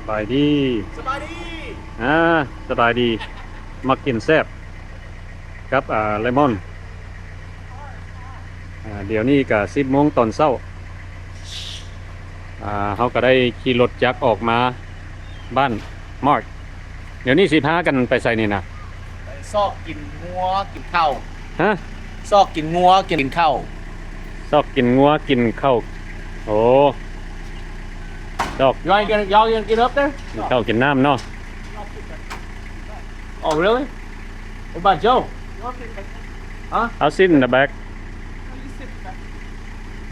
ສະບາຍດີ ສະບາຍດີ ອ່າ ສະບາຍດີ ມັກກິນແຊບກັບ ອ່າ ເລມອນ ອ່າ ດຽວນີ້ກະສິບໂມງຕອນເຊົ້າ ອ່າ ເຮົາກະໄດ້ຂີ່ລົດຈັກອອກມາບ້ານມາດ ດຽວນີ້ຊິພາກັນໄປໃສນີ້ນະ? ໄປຊອກກິນງົວກິນເຂົ້າ ຮະ? ຊອກກິນງົວກິນເຂົ້າ ຊອກກິນງົວກິນເຂົ້າ ໂອ້ ຊອກ Y'all gonna, y'all gonna get up there? ກິນເຂົ້າກິນນ້ຳເນາະ. Oh, really? What about Joe? Huh? I'll sit in the back.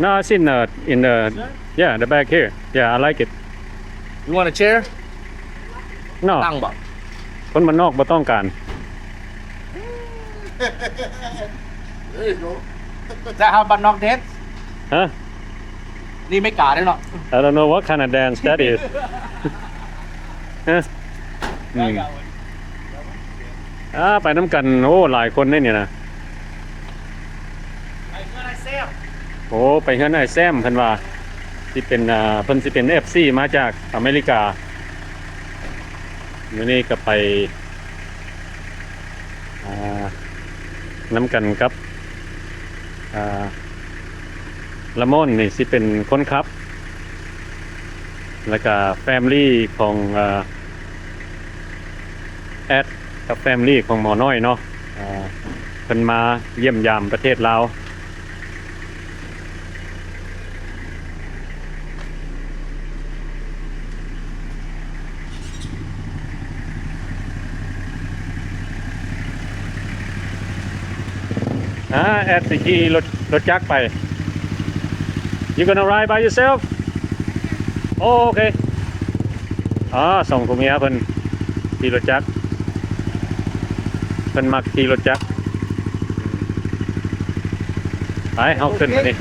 No, I'll sit in the, in the, yeah, the back here. Yeah, I like it. You want a chair? No. ຕັ້ງບໍ່? ຄົນບ້ານນອກບໍ່ຕ້ອງການ. There you go. Is that how ບ້ານນອກ dance? ຮະ? ນີ້ເມກາເດ້ເນາະ. I don't know what kind of dance that is. ຮະ? ອືມ ອ່າ ໄປນຳກັນ ໂອ້ ຫຼາຍຄົນເດ້ນີ້ນະ. ໂອ້ ໄປເຮືອນອ້າຍແຊມ ເພິ່ນວ່າຊິເປັນ ອ່າ ເພິ່ນຊິເປັນເອັຟຊີມາຈາກອາເມລິກາ. ມື້ນີ້ກະໄປ ອ່າ ນຳກັນກັບ ອ່າ ລາມອນນີ້ຊິເປັນຄົນຂັບ ແລ້ວກະແຟມລີຂອງ ອ່າ ແອດກັບແຟມລີຂອງໝໍນ້ອຍເນາະ ເພິ່ນມາຢ້ຽມຢາມປະເທດລາວ. ອ່າ ແອດຊິຂີ່ລົດ ລົດຈັກໄປ. You gonna ride by yourself? ໂອເຄ ອ່າ ສອງຜົວເມຍເພິ່ນຂີ່ລົດຈັກ ເພິ່ນມັກຂີ່ລົດຈັກ. ໄປ ເຮົາຂຶ້ນບາດນີ້.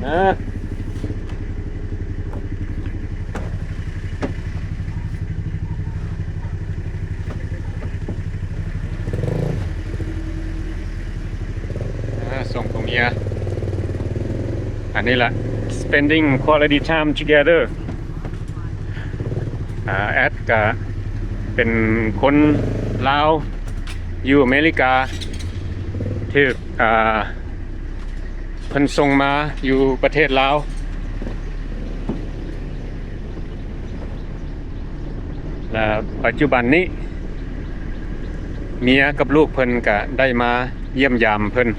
ອ່າ ສອງຜົວເມຍ ອັນນີ້ລະ spending quality time together. ອ່າ ແອດກະເປັນຄົນລາວຢູ່ອາເມລິກາ ຖືກ ອ່າ ເພິ່ນສົ່ງມາຢູ່ປະເທດລາວ ແລະ ປັດຈຸບັນນີ້ ເມຍກັບລູກເພິ່ນກະໄດ້ມາຢ້ຽມຢາມເພິ່ນ.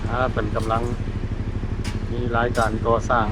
ອ່າ ເພິ່ນກຳລັງມີລາຍການກໍ່ສ້າງ.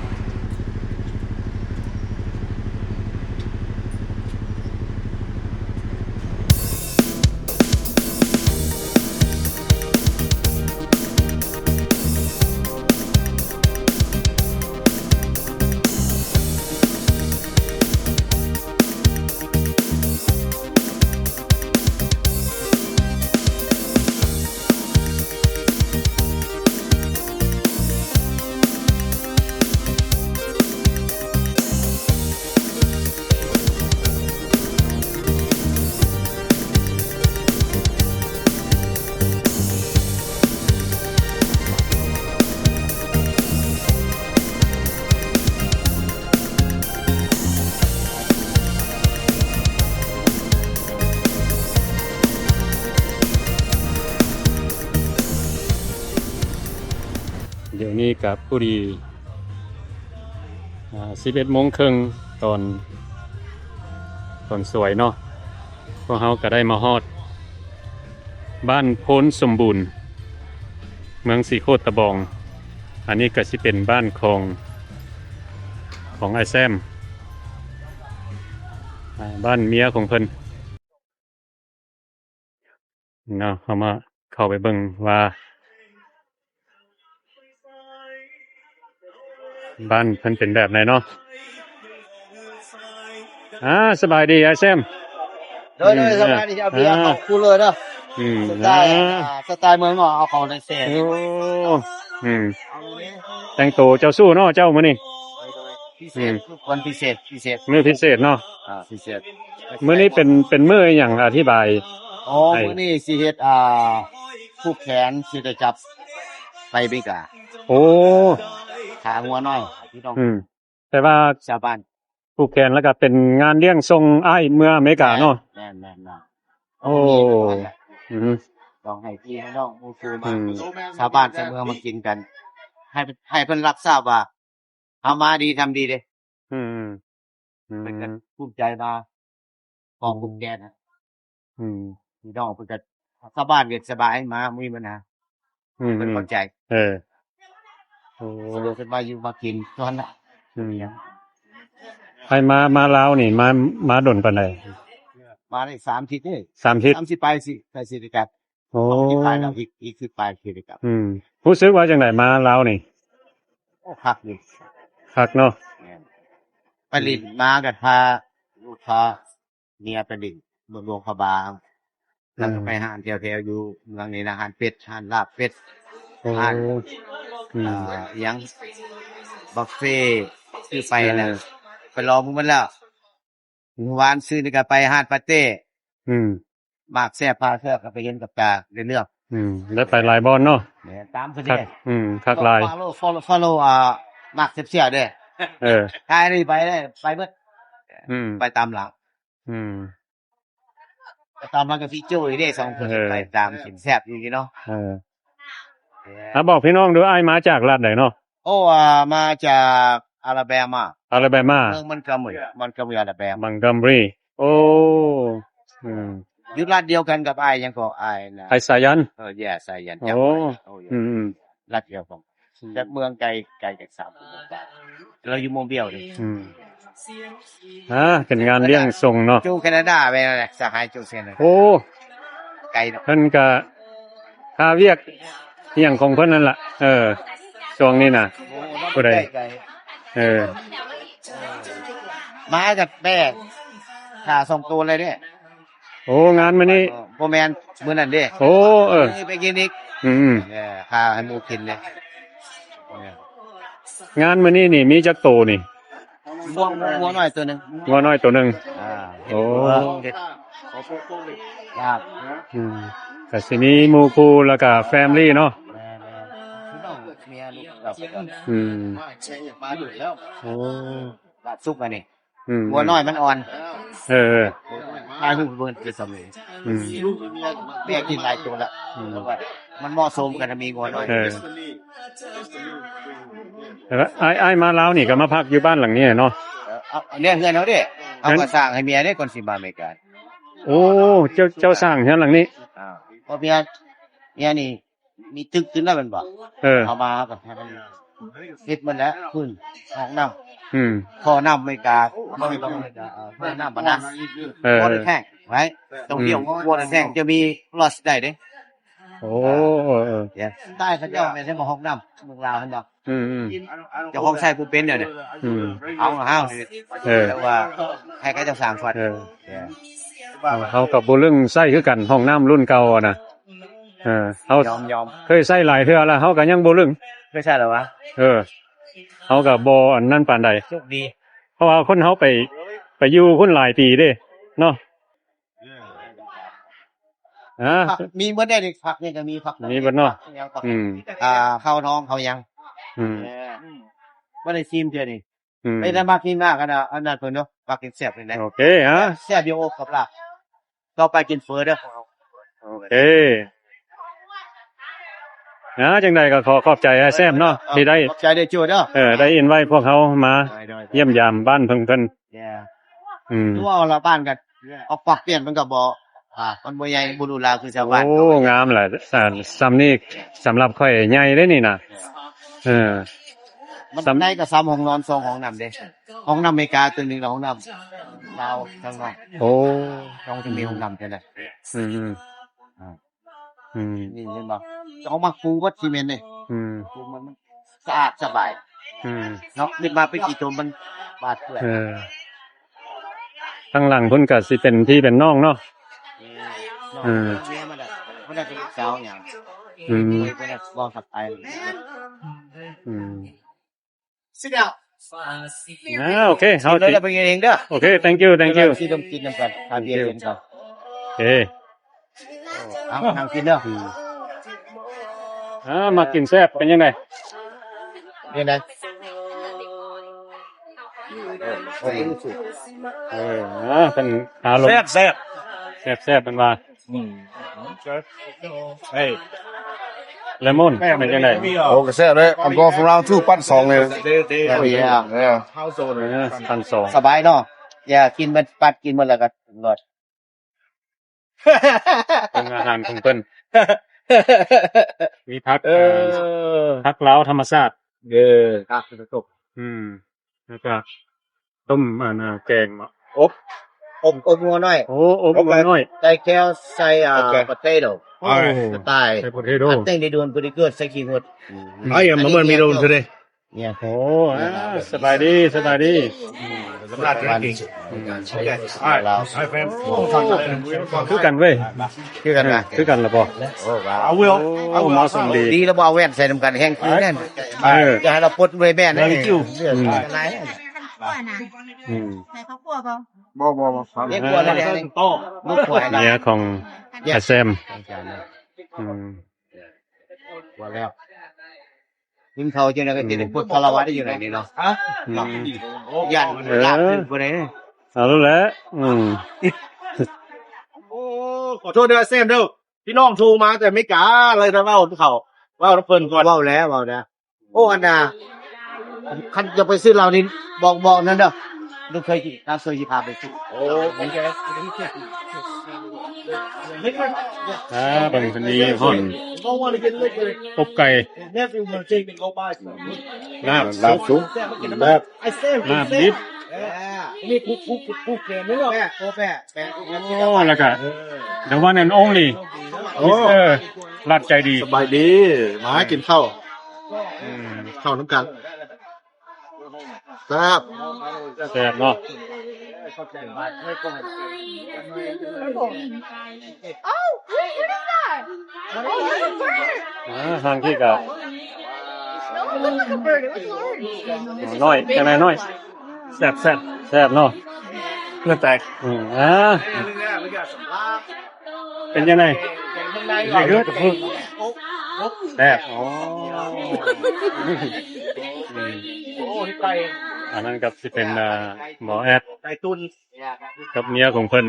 ດຽວນີ້ກະພໍດີ ອ່າ ສິບເອັດໂມງເຄິ່ງຕອນ ຕອນສວຍເນາະ ພວກເຮົາກະໄດ້ມາຮອດ ບ້ານໂພນສົມບູນ ເມືອງສີໂຄດຕະບອງ. ອັນນີ້ກະຊິເປັນບ້ານຂອງ ຂອງອ້າຍແຊມ ອ່າ ບ້ານເມຍຂອງເພິ່ນເນາະ. ເຮົາມາເຂົ້າໄປເບິ່ງວ່າ ບ້ານເພິ່ນເປັນແບບໃດເນາະ. ອ່າ ສະບາຍດີອ້າຍແຊມ. ໂດຍ ໂດຍ ອືມ ສະບາຍດີ. ເອົາເບຍ ອ່າ ເຂົ້າຄູເລີເດີ. ອືມ ສະໄຕລ໌ ອ່າ ອ່າ ສະໄຕລ໌ເມືອງນອກ ເອົາເຂົ້າໃນແຊ. ໂອ້ ອືມ ເອົານີ້ ແຕ່ງໂຕເຈົ້າຊູ້ເນາະເຈົ້າມື້ນີ້. ພິເສດ ອືມ ວັນພິເສດ ພິເສດ ມື້ພິເສດເນາະ ອ່າ ພິເສດ ມື້ນີ້ເປັນ ເປັນມື້ອີ່ຫຍັງ ອະທິບາຍ. ອໍ ໃຫ້ ມື້ນີ້ຊິເຮັດ ອ່າ ຜູກແຂນ ຊິໄດ້ກັບໄປອາເມລິກາ. ໂອ້ ຂາງົວນ້ອຍ ພີ່ນ້ອງ ອືມ ແຕ່ວ່າຊາວບ້ານຜູກແຂນ ແລ້ວກໍເປັນງານລ້ຽງສົ່ງອ້າຍເມືອອາເມລິກາເນາະ. ແມ່ນໆໆ ໂອ້ ອືມ ຕ້ອງໃຫ້ພີ່ໃຫ້ນ້ອງໝູ່ຄູ່ມາ ອືມ ຊາວບ້ານຊາວເມືອງມາກິນກັນ ໃຫ້ ໃຫ້ເພິ່ນຮັບຊາບວ່າ ເຮົາມາດີທຳດີເດ້. ອືມໆ ອືມ ເພິ່ນກໍພູມໃຈມາ ຂອງ ອືມ ຜູກແຂນນະ. ອືມ ພີ່ນ້ອງເພິ່ນກໍ ຊາວບ້ານກໍສະບາຍ ມາບໍ່ມີບັນຫາ. ອືມ ເພິ່ນເຂົ້າໃຈ. ເອີ ໂອ້ ເພິ່ນມາຢູ່ມາກິນຕອນນະ. ອືມ ໃຜມາ ມາລາວນີ້ ມາ ມາດົນປານໃດ? ມາໄດ້ສາມທິດເດ້. ສາມທິດ ສາມສິບປາຍ ສິ ໃກ້ສິໄດ້ກັບ. ໂອ້ ສອງທິດປາຍແລ້ວ ອີກ ອີກສິບປາຍຊິໄດ້ກັບ. ອືມ ຮູ້ສຶກວ່າຈັ່ງໃດມາລາວນີ້? ໂອ້ ຄັກຢູ່ ຄັກເນາະ. ແມ່ນ ໄປຫຼິ້ນ ອືມ ມາກໍພາລູກພາເມຍໄປຫຼິ້ນເມືອງຫຼວງພະບາງ ແລ້ວກໍ ອືມ ໄປຮ້ານແຖວໆຢູ່ເມືອງນີ້ນະ ຮ້ານເປັດ ຮ້ານລາບເປັດ ໂອ້ ຮ້ານ ອືມ ອ່າ ອີ່ຫຍັງ ບຸບເຟ ຄືໄປນະ ເອີ ໄປລອງເບິ່ງໝົດແລ້ວ. ມື້ວານຊືນນີ້ກໍໄປຮ້ານປາເຕ້ ອືມ ໝາກແຊບ ພາແຊບ ກໍໄປເຫັນກັບຕາ ໄດ້ເລືອກ. ອືມ ໄດ້ໄປຫຼາຍບ່ອນເນາະ. ແມ່ນ ຕາມເພິ່ນເດ້. ອືມ ຄັກຫຼາຍ. ຟອລໂລ ຟອລໂລ ຟອລໂລ ອ່າ ໝາກແຊບໆເດ້. ເອີ ຖ້າອັນນີ້ໄປໄດ້ ໄປເບິດ. ອືມ ໄປຕາມຫຼັງ. ອືມ ໄປຕາມຫຼັງກັບພີ່ໂຈ້ອີກເດ້ ສອງຄົນ ເອີ ໄປຕາມກິນແຊບຢູ່ເນາະ. ເອີ ອ່າ ບອກພີ່ນ້ອງດູ ອ້າຍມາຈາກລັດໃດເນາະ? ໂອ້ ອ່າ ມາຈາກອາລາແບມາ. ອາລາແບມາ ເມືອງມັນກຳຣີ ມັນກຳຣີ ອາລາແບມາ. ມັນກຳຣີ ໂອ້ ອືມ ຢູ່ລັດດຽວກັນກັບອ້າຍຫຍັງກໍ ອ້າຍນະ ອ້າຍສາຍັນ. ເອີ ແຢ ສາຍັນ. ໂອ້ ຈຳໄດ້. ໂອ້ ອືມໆ ລັດດຽວກັນ ອືມ ແຕ່ເມືອງໄກ ໄກກັນສາມຊົ່ວໂມງກວ່າ. ລາວຢູ່ໂມບິວເດ້. ອືມ ອ່າ ເປັນງານລ້ຽງສົ່ງເນາະ. ໂຈແຄນາດາ ແມ່ນແຫຼະ ສະຫາຍໂຈແຄນາດາ. ໂອ້ ໄກເນາະ. ເພິ່ນກະຄາວຽກອີ່ຫຍັງຂອງເພິ່ນນັ້ນລະ. ເອີ ຊ່ວງນີ້ນະ ໂອ້ ຜູ້ໃດ ເອີ ມາກັບແບກຂາສອງໂຕເລີຍເດ້. ໂອ້ ງານມື້ນີ້ ບໍ່ແມ່ນມື້ນັ້ນເດ້. ໂອ້ ເອີ ມື້ນີ້ໄປກິນອີກ. ອືມໆ ເອີ ພາໃຫ້ໝູ່ກິນເດ້. ງານມື້ນີ້ນີ້ມີຈັກໂຕນີ້? ງົວ ງົວນ້ອຍໂຕໜຶ່ງ. ງົວນ້ອຍໂຕໜຶ່ງ. ອ່າ ໂອ້ ເຮັດ ອືມ ກໍຊິມີໝູ່ຄູ່ ແລ້ວກໍແຟມລີເນາະ. ແມ່ນໆ ພີ່ນ້ອງເມຍລູກເຕົ້າ. ອືມ ມາຢູ່ແລ້ວ. ໂອ້ ລາບສຸກອັນນີ້. ອືມ ງົວນ້ອຍມັນອ່ອນ. ເອີ ຖ່າຍຮູບເບິ່ງຄືສຳເລັດ. ອືມ ເບຍກິນຫຼາຍໂຕລະ. ອືມ ມັນເໝາະສົມກັນ ມີງົວນ້ອຍ. ເອີ ແຕ່ວ່າອ້າຍ ອ້າຍມາລາວນີ້ກໍມາພັກຢູ່ບ້ານຫຼັງນີ້ເນາະ. ເອີ ເອົາ ເຮືອນເຮົາເດ້ ເຮົາກໍສ້າງໃຫ້ເມຍເດ້ ກ່ອນຊິມາອາເມລິກາ. ໂອ້ ເຈົ້າ ເຈົ້າສ້າງເຮືອນຫຼັງນີ້. ອ່າ ເພາະເມຍ ເມຍນີ້ ມີຕຶກຂຶ້ນແລ້ວແມ່ນບໍ່? ເອີ ເຮົາມາກໍໃຫ້ມັນເຮັດໝົດແລ້ວ ພື້ນ ຫ້ອງນ້ຳ ອືມ ທໍ່ນ້ຳອາເມລິກາ ບໍ່ແມ່ນອາເມລິກາ ເອີ ທໍ່ນ້ຳບັນນະ ເອີ water tank ໄວ້ ຕ້ອງ ອືມ water tank ຈະມີ flush ໄດ້ເດ້. ໂອ້ ເອີ ເອີ ໃຕ້ເຂົາເຈົ້າແມ່ນໃຊ້ໝໍ້ຫ້ອງນ້ຳເມືອງລາວຫັ້ນດອກ. ອືມໆ ເຈົ້າຂອງໃຊ້ບໍ່ເປັນດຽວນີ້. ອືມ ເອົາ ເຮົາ ເອີ ແຕ່ວ່າໃຫ້ເຂົາເຈົ້າສ້າງກ່ອນ. ເອີ ເຮົາກໍບໍ່ລຶ້ງໃຊ້ຄືກັນ ຫ້ອງນ້ຳລຸ້ນເກົ່ານະ. ເອີ ເຮົາຍອມໆ ເຄີຍໃຊ້ຫຼາຍເທື່ອລະ ເຮົາກໍຍັງບໍ່ລຶ້ງ. ເຄີຍໃຊ້ລະວະ? ເອີ ເຮົາກໍບໍ່ອັນນັ້ນປານໃດ ໂຊກດີ ເພາະວ່າຄົນເຮົາໄປ ໄປຢູ່ພຸ້ນຫຼາຍປີເດ້ເນາະ. ອ່າ ມີເບິດໄດ໋ ຜັກນີ້ກໍມີ ຜັກ ມີເບິດເນາະ. ຫຍັງ ຜັກ ອືມ ອ່າ ເຂົ້າທອງເຂົ້າຫຍັງ. ອືມ ເອີ ບໍ່ໄດ້ຊີມເທື່ອນີ້. ອືມ ໄປໄດ້ມາກິນມາກັນນະ ອັນນັ້ນເພິ່ນເນາະ ມາກິນແຊບນີ້ແຫຼະ. ໂອເຄ ຮະ ແຊບຢູ່ ໂອ້ ກັບລາບ. ຕໍ່ໄປກິນເຝີເດີ້. ໂອເຄ ນະ ຈັ່ງໃດກໍຂໍຂອບໃຈອ້າຍແຊມເນາະ ທີ່ໄດ້ ຂອບໃຈເດີ້ໂຈ້ເດີ້. ເອີ ໄດ້ອິນໄວ້ພວກເຮົາມາ ໂດຍໆໆ ຢ້ຽມຢາມບ້ານເພິ່ນ ເພິ່ນ. ອືມ ຄືວ່າລະບ້ານກັນ ອອກປັບປ່ຽນມັນກໍບໍ່ ອ່າ ມັນບໍ່ໃຫຍ່ ບໍ່ຫຼູຫຼາຄືຊາວບ້ານ. ໂອ້ ງາມແຫຼະ ສ່ຳນີ້ສຳລັບຂ້ອຍໃຫຍ່ເດ້ນີ້ນະ. ເອີ ມັນໃຫຍ່ກໍສ່ຳຫ້ອງນອນສອງຫ້ອງນ້ຳເດ້. ຫ້ອງນ້ຳອາເມລິກາຕົວໜຶ່ງ ແລ້ວຫ້ອງນ້ຳລາວທາງນອກ. ໂອ້ ຕ້ອງມີຫ້ອງນ້ຳເທົ່ານັ້ນ. ອືມໆ ອ່າ ອືມ ນີ້ເຫັນບໍ່ ເຂົາມາປູວັດຊີເມັນເດ້. ອືມ ປູມັນ ສະອາດສະບາຍ. ອືມ ເນາະ ເຮັດມາເປັນຂີ້ຕົມມັນບາດເປື້ອນ. ເອີ ທາງຫຼັງພຸ້ນກໍຊິເປັນພີ່ເປັນນ້ອງເນາະ. ເອີ ເອີ ເມຍມັນນະ ມັນນະເປັນສາວຫຍັງ. ອືມ ເພິ່ນນະເວົ້າທັກທາຍ. ອືມ Sit down. ອ່າ ໂອເຄ ເຮົາ ກິນເລີຍ ຊິ ເຮົາໄປກິນເອງເດີ. ໂອເຄ thank you thank you ຊິລົງກິນນຳກັນ ຫາເບຍກິນກ່ອນ. ໂອເຄ ເອົາ ນັ່ງກິນເດີ. ອືມ ອ່າ ມາກິນແຊບ ເປັນຈັ່ງໃດ? ເປັນຈັ່ງໃດ? ເອີ ອ່າ ເພິ່ນຫາລົມ ແຊບ ແຊບ ແຊບໆ ເພິ່ນວ່າ. ອືມ ເອີ ເລມອນ ແຊບ ເປັນຈັ່ງໃດ? ໂອ້ ກໍແຊບເດ້. I'm going for round two ປັ້ນສອງເລີຍ. ໂອ້ ເຢ ເອີ ເອີ ປັ້ນສອງ ສະບາຍເນາະ. ຢ່າ ກິນມັນປັດ ກິນໝົດແລ້ວກໍລົດ ເບິ່ງອາຫານຂອງເພິ່ນ ມີຜັກ ເອີ ເອີ ຜັກລາວທຳມະຊາດ. ເອີ ຜັກ ອືມ ແລ້ວກໍຕົ້ມ ອັນນ່າ ແກງເນາະ ອົບ ອົບ ອົບງົວນ້ອຍ. ໂອ້ ອົບງົວນ້ອຍ ໃສ່ແຈ່ວ ໃສ່ ອ່າ ໂອເຄ ປະເທດ ໂອ້ ສະໄຕ ໃສ່ປະເທດ. I think they doing pretty good ໃສ່ຂີ້ຫົດ. ອືມ I am ເມືອນມີໂດນ today. ໂອ້ ອ່າ ສະບາຍດີ ສະບາຍດີ. ອືມ ສຳລັບກິນ ອືມ ໂອເຄ Hi fam ຄືກັນເວີຍ ຄືກັນນະ ຄືກັນລະບໍ່? ໂອ້ ໂອ້ ເໝາະສົມດີ ດີລະບໍ່ ເອົາແວ່ນໃສ່ນຳກັນແຮງຄືແນ່ນ. ເອີ ຢ່າໃຫ້ລາວປົດເວີຍແບນ ອືມ ອືມ ໃຫ້ເຂົາຂົ້ວບໍ່? ບໍ່ ບໍ່ ບໍ່ ເຮັດຂົ້ວແລ້ວ ເມຍຂອງອາແຊມ. ອືມ ວ່າແລ້ວ ກິນເຂົ້າຈັ່ງໃດກໍຊິໄດ້ປົດຄາລາວາໄດ້ຢູ່ໃນນີ້ເນາະ. ອືມ ຢ້ານ ເອີ ລາບຂຶ້ນບໍ່ໄດ້. ເອົາແລ້ວແຫຼະ. ອືມ ໂອ້ ຂໍໂທດເດີ ແຊມເດີ ພີ່ນ້ອງໂທມາແຕ່ອາເມລິກາ ເລີຍໄດ້ເວົ້ານຳເຂົາ ເວົ້ານຳເພິ່ນກ່ອນ. ເວົ້າແລ້ວ ເວົ້າແລ້ວ. ໂອ້ ອັນນ່າ ຄັນຈະໄປຊື້ເຫຼົ້ານີ້ ບອກ ບອກນັ້ນເດີ ລູກເຂີຍ ນ້າເຂີຍຊິພາໄປຊື້. ໂອ້ ໂອເຄ ອ່າ ເບິ່ງ ເພິ່ນມີຮ້ອນ ອົບໄກ່ ລາບ ລາບສຸກ ແບບ ລາບດິບ. ໂອ້ ແລ້ວກະ the one and only ມິສເຕີ ລັດໃຈດີ. ສະບາຍດີ ມາກິນເຂົ້າ ອືມ ເຂົ້ານຳກັນ. ແຊບ ແຊບເນາະ. Oh, wait, what is that? Oh, that's a bird. ອ່າ ທາງທີ່ກະ No, it looks like a bird. It was orange. ນ້ອຍ ຈັ່ງໃດນ້ອຍ? ແຊບ ແຊບ ແຊບເນາະ ເຫຼືອແຕກ. ອືມ ອ່າ ເປັນຈັ່ງໃດ? ແຊບ. ໂອ້ ໂອ້ ອັນນັ້ນກໍຊິເປັນ ອ່າ ໝໍແອັດ ໄກ່ຕຸນ ກັບເມຍຂອງເພິ່ນ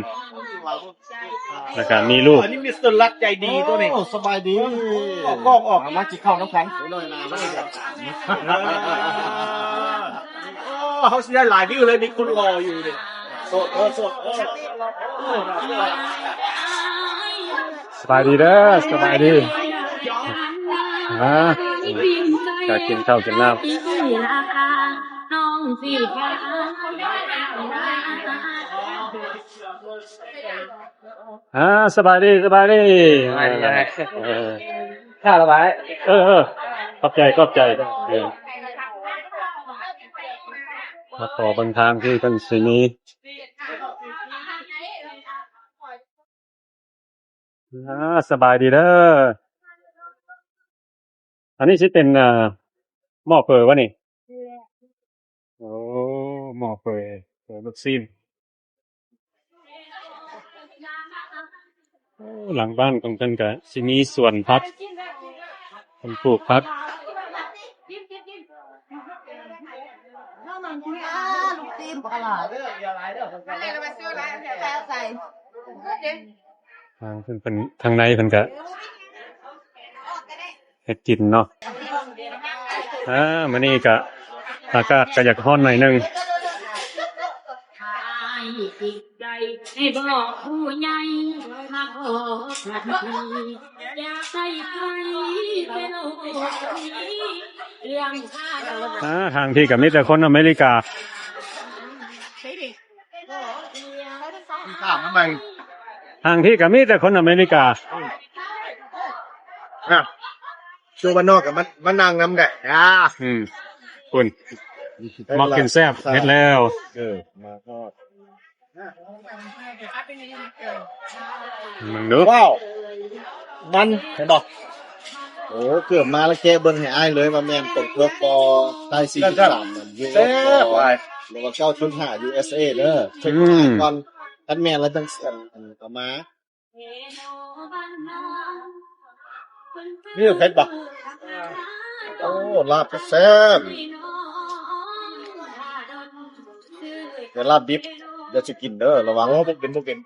ແລ້ວກະມີລູກ. ອັນນີ້ມິສເຕີລັດໃຈດີໂຕນີ້. ໂອ້ ສະບາຍດີ. ເອົາກ້ອງອອກ ເອົາມາກິນເຂົ້ານຳກັນ. ໂອ້ ເຮົາຊິໄດ້ຫຼາຍວິວເລີຍ ມີຄົນລໍຢູ່ນີ້. ໂສດ ເອີ ໂສດ ເອີ. ສະບາຍດີເດີ ສະບາຍດີ. ມາ ກະກິນເຂົ້າກິນນ້ຳ. ອ່າ ສະບາຍດີ ສະບາຍດີ. ເອີ ຂ້າລະບາຍ. ເອີ ເອີ ຂອບໃຈ ຂອບໃຈ. ເອີ ມາຂໍເບິ່ງທາງທີ່ເພິ່ນຊິມີ. ອ່າ ສະບາຍດີເດີ. ອັນນີ້ຊິເປັນ ອ່າ ໝໍເຝີວະນີ້? ໂອ້ ໝໍເຝີ ເຝີລູກຊີ້ນ. ໂອ້ ຫຼັງບ້ານຂອງເພິ່ນກະຊິມີສວນຜັກ ເພິ່ນປູກຜັກ. ອ່າ ລູກຕີນບັກຫຼ້າເດີ ຢ່າຫຼາຍເດີ. ທາງເພິ່ນ ເພິ່ນ ທາງໃນເພິ່ນກະເຮັດກິນເນາະ. ອ່າ ມື້ນີ້ກະອາກາດກະຢາກຮ້ອນໜ້ອຍໜຶ່ງ. ອ່າ ທາງພີ້ກະມີແຕ່ຄົນອາເມລິກາ. ທາງພີ້ກະມີແຕ່ຄົນອາເມລິກາ. ອ່າ ໂຕບ້ານນອກກະມາ ມານັ່ງນຳໄດ້. ອ່າ ອືມ ພຸ້ນ ມັກກິນແຊບ ເຮັດແລ້ວ. ເອີ ມາຮອດ ເບິ່ງດູ. ວ້າວ ມັນ ເຫັນບໍ່? ໂອ້ ເກືອບມາແລ້ວ ແກະເບິ່ງໃຫ້ອ້າຍເລີຍວ່າແມ່ນຕົກເພິກບໍ່. ໄດ້ສີ່ສິບສາມ ຢູ່ ແຊບຫຼາຍ ຫຼືວ່າເກົ້າຈຸດຫ້າ ຢູເອສເອ ເດີ. ເຊັກໃຫ້ອ້າຍກ່ອນ ອືມ ຄັນແມ່ນແລ້ວຈັ່ງ ອັນ ເອົາມາ. ນີ້ເຜັດບໍ່? ໂອ້ ລາບແຊບ. ແຕ່ລາບດິບຢ່າຊິກິນເດີ ລະວັງ. ໂອ້ ບໍ່ເປັນ ບໍ່ເປັນ.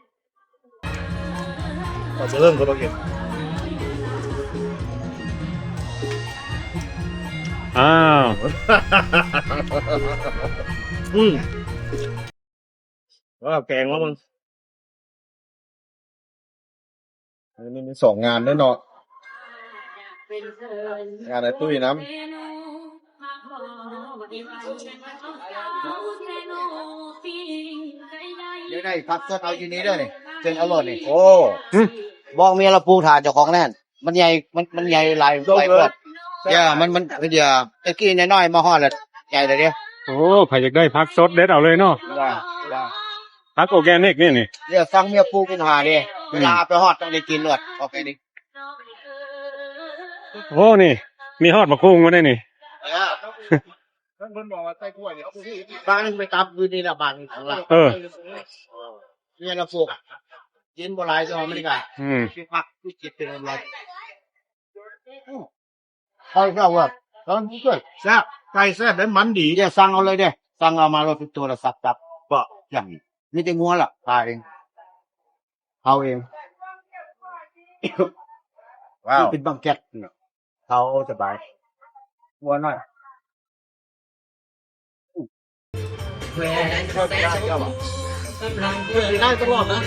ເຂົາຈະເລີ່ມກໍບໍ່ເກັບ. ອ້າວ ອືມ ວ່າແກງວ່າມຶງ ນີ້ມີສອງງານເດ້ເນາະ ງານອ້າຍຕຸ້ຍນຳ. ຢາກໄດ້ຜັກສົດເອົາຢູ່ນີ້ເດີນີ້ ເຊິ່ງເອົາໂລດນີ້. ໂອ້ ບອກເມຍລາວປູຖ້າເຈົ້າຂອງແນ່ນ ມັນໃຫຍ່ ມັນ ມັນໃຫຍ່ຫຼາຍ ຫຼາຍໂພດ. ຢ່າ ມັນ ມັນ ດຽວ ແຕ່ກີ້ນ້ອຍໆ ມາຮອດແລ້ວໃຫຍ່ແລ້ວເດ້. ໂອ້ ໃຜຢາກໄດ້ຜັກສົດເດັດເອົາເລີຍເນາະ. ວ່າ ວ່າ ຜັກໂອແກນິກນີ້ນີ້. ດຽວສັ່ງເມຍປູກິນຫາເດ້ ເວລາເອົາໄປຮອດຕ້ອງໄດ້ກິນໂລດ ໂອເຄນີ້. ໂອ້ ນີ້ມີຮອດໝາກຫຸ່ງມາໄດ້ນີ້. ເອີ ເພິ່ນບອກວ່າໃສ່ຖ້ວຍນີ້ ເອົາໄປ ບ້ານໜຶ່ງໄປຕັບຢູ່ນີ້ລະ ບ້ານໜຶ່ງຂ້າງຫຼັງ. ເອີ ເມຍລາວປູ ກິນບໍ່ຫຼາຍ ຢູ່ອາເມລິກາ. ອືມ ຊິພັກ ຊິກິນເປັນອາໄລ. ໄກ່ແຊບເວີຍ ແຊບ ໄກ່ແຊບ ແລະ ມັນດີ. ເດ ສັ່ງເອົາເລີຍເດ ສັ່ງເອົາມາໂລດ ໂທລະສັບຈັບ. ບໍ່ ຍັງມີແຕ່ງົວລະ ຂາຍເອງ ເຜົາເອງ. ວ້າວ ເປັນບັງແກັດ ເຜົາສະບາຍ ງົວນ້ອຍ. ໄດ້ຕະຫຼອດນະ.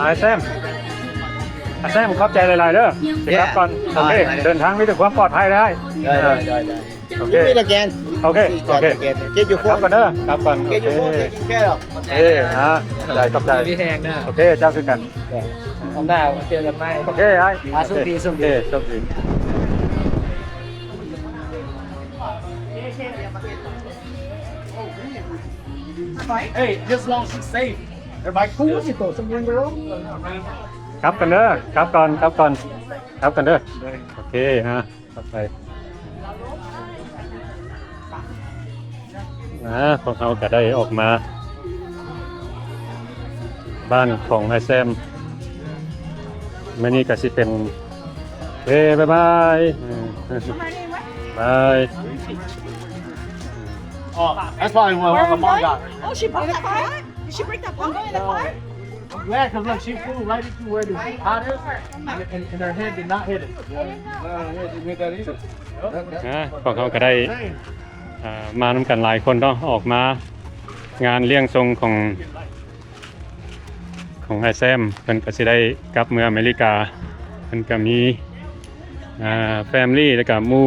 ອ້າຍແຊມ ອ້າຍແຊມ ຂອບໃຈຫຼາຍໆເດີ ຊິກັບກ່ອນ. ໂອເຄ ເດີນທາງມີແຕ່ຄວາມປອດໄພເດີ. ໄດ້ ໄດ້ ໄດ້ ໂອເຄ ໂອເຄ ກັບກ່ອນເດີ ກັບກ່ອນ. ໂອເຄ ເອີ ອ່າ ຂອບໃຈ ຂອບໃຈ ມີແຮງເດີ. ໂອເຄ ເຈົ້າຄືກັນ ຮອບໜ້າເຈີກັນໃໝ່. ໂອເຄ ອ້າຍ ໂຊກດີ ໂຊກດີ ໂຊກດີ. Hey, just long she's safe. Everybody cool with it though. Something wrong. ກັບກັນເດີ ກັບກ່ອນ ກັບກ່ອນ ກັບກັນເດີ. ໂອເຄ ອ່າ ຂອບໃຈ. ອ່າ ພວກເຮົາກະໄດ້ອອກມາບ້ານຂອງອ້າຍແຊມ. ມື້ນີ້ກະຊິເປັນ ເອີ ບາຍບາຍ ບາຍ. Oh, that's probably where all the mom got. Oh, she broke that part? Did she break that part? I'm going in the car. Yeah, 'cause look, she flew right into where the pot is, and, and, and her head did not hit it. Yeah, her head didn't hit that either. ອ່າ ພວກເຮົາກະໄດ້ ອ່າ ມານຳກັນຫຼາຍຄົນເນາະ ອອກມາງານລ້ຽງສົ່ງຂອງ ຂອງອ້າຍແຊມ. ເພິ່ນກະຊິໄດ້ກັບເມືອອາເມລິກາ ເພິ່ນກະມີ ອ່າ family ແລ້ວກະໝູ່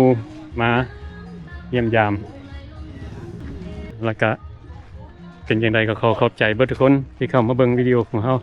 ມາຢ້ຽມຢາມ ແລ້ວກະ ເປັນຈັ່ງໃດກໍຂໍຂອບໃຈເບິດທຸກຄົນທີ່ເຂົ້າມາເບິ່ງວິດີໂອຂອງເຮົາ.